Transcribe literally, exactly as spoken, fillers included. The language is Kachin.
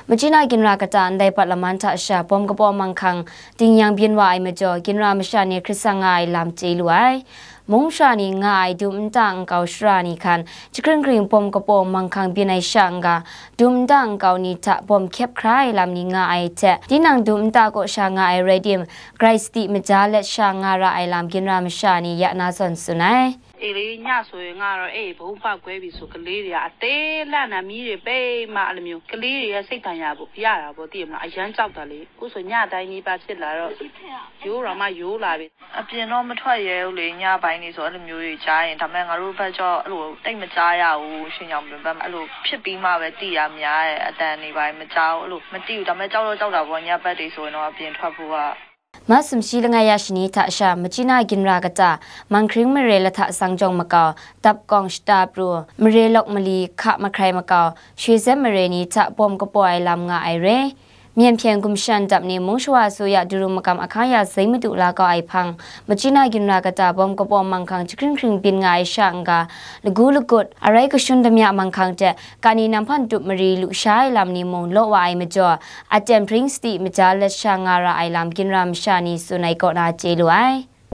Machyi na ginra kata ndai pat laman hta sha bawm kabaw manghkang ting yang byin wa ai majaw, ginra masha ni hkrit sang nga ai lam chye lu ai. Mung masha ni nga ai dum nta nkau shara ni hkan, jahkring hkring bawm kabaw manghkang byin ai sha n-ga, dum nta nkau ni hta bawm hkyep hkra ai lam ni nga ai hte, tinang dum nta kaw sha nga ai rai tim, grai sadi maja let sha nga ra ai lam ginra masha ni ya na zawn tsun ai. အေးလေ၊ ညဆိုရင်ငါတော့၊ အေး၊ ဘုံပကွဲပြီဆို ကလေးတွေက အသေးလတ် နမီးတွေပိတ်မှ အဲ့လိုမျိုး၊ ကလေးတွေက စိတ်ဒဏ်ရာပေါ့၊ ရတာပေါ့၊ သိရမလား၊ အရမ်းကြောက်တာလေ။ အခုဆို ညတိုင်းနီးပါးဖြစ်လာတော့ ယိုးတော့မှယိုးလာပြီ။ အပြင်တော့မထွက်ရဲဘူးလေ၊ ညပိုင်းတွေဆို အဲ့လိုမျိုးတွေကြားရင်။ ဒါပေမဲ့ ငါတို့ဘက်ကျတော့ အဲ့လိုတိတ်မကြားရဘူး။ ရွှေညောင်ပင်ဘက် အဲ့လိုဖြစ်ပြီးမှပဲသိရ၊ များတဲ့အသံတွေဘာတွေမကြားဘူး၊ အဲ့လိုမသိဘူး။ ဒါပေမဲ့ ကြောက်တော့ကြောက်တာပေါ့၊ ညဘက်တွေဆိုရင်တော့ အပြင်ထွက်ဖို့က။ မတ်လ လငါးရက်နေ့ hta sha, Machyi na ginra kata, Manghkring mare lahta sangjawng makau, Tapkawng shata pru, mare lawk mali hka mahkrai makau, shwe zep mare ni hta bawm kabaw ai lam nga ai re. Myen hpyen gumshan dap ni mung shawa asu ya duru makam ahkang ya zai madu la kau ai hpang, Machyi na ginra kata bawm kabaw manghkang jahkring hkring byin nga ai sha n-ga, lagu lagut, arai kashun damya manghkang hte, kani namhpan tup mari lu sha ai lam ni mung law wa ai majaw, aten hpring sadi maja let sha nga ra ai lam ginra masha ni tsun ai kaw na chye lu ai.